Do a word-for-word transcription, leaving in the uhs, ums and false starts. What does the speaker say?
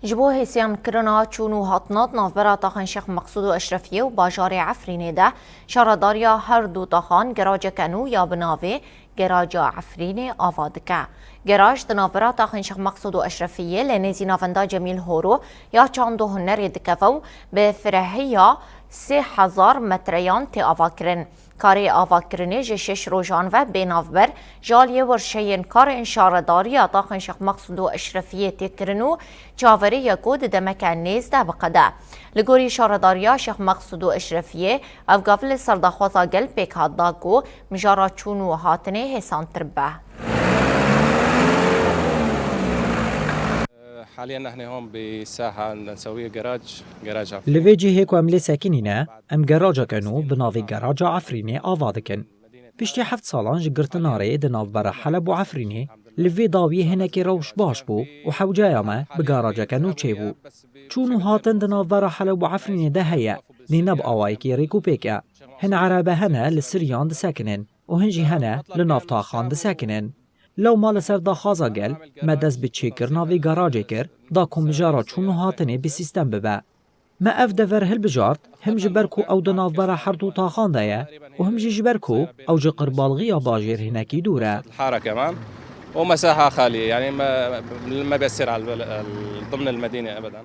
Ji bo hêsiyankirina çûn û hatina di navbera taxên Şêx Meqsûd û Eşrefiyê û bajarê Efrînê de, şaredariya her du taxan geraceke nû ya bi navê Geraca Efrînê ava dike. Geraj di navbera taxên Şêx Meqsûd û Eşrefiyê li nêzî navenda Cemîl Horo ya çand û hunerê dikeve û bi firehiya sê hezar metreyan tê avakirin. Karê avakirinê ji şeş rojan ve bê navber ji aliyê werşeyên karên şaredariya taxên Şêx Meqsûd û Eşrefiyê tê kirin û çaverê ye ku di demeke nêz de biqede. Li gorî şaredariya Şêx Meqsûd û Eşrefiyê, ev gav li ser daxwaza gel pêk hat da ku mijara çûn û hatinê hêsantir bibe. حاليا نحن هون بساحة نسويها جراج، جراج Li vê cihê ku em lê sekinî ne, em geraceke nû bi navê Geraca Efrînê ava dikin. Piştî heft salan ji girtina rê di navbera Heleb û Efrînê, li vê dawiyê hinekî rewş baş bû û hewceya me bi garaceke nû çêbû. Çûn û hatin di navbera Heleb û Efrînê de heye, lê ne bi awayekî rêk û pêk e. Hin erebe hene li siriyan disekinin û hin jî hene li nav taxan disekinin. Lewma li ser daxwaza gel, me dest bi çêkirina vê garacê kir, da ku mijara çûn û hatinê bi sîstem bibe. Me ev dever hilbijart, him ji ber ku ew di navbera her du taxan de ye û him jî ji ber ku ew ji qirbalxiya bajêr hinekî dûr e. الحارة كمان، ومساحة خالية، يعني ما ما بيصير على البل- ضمن المدينة أبدا.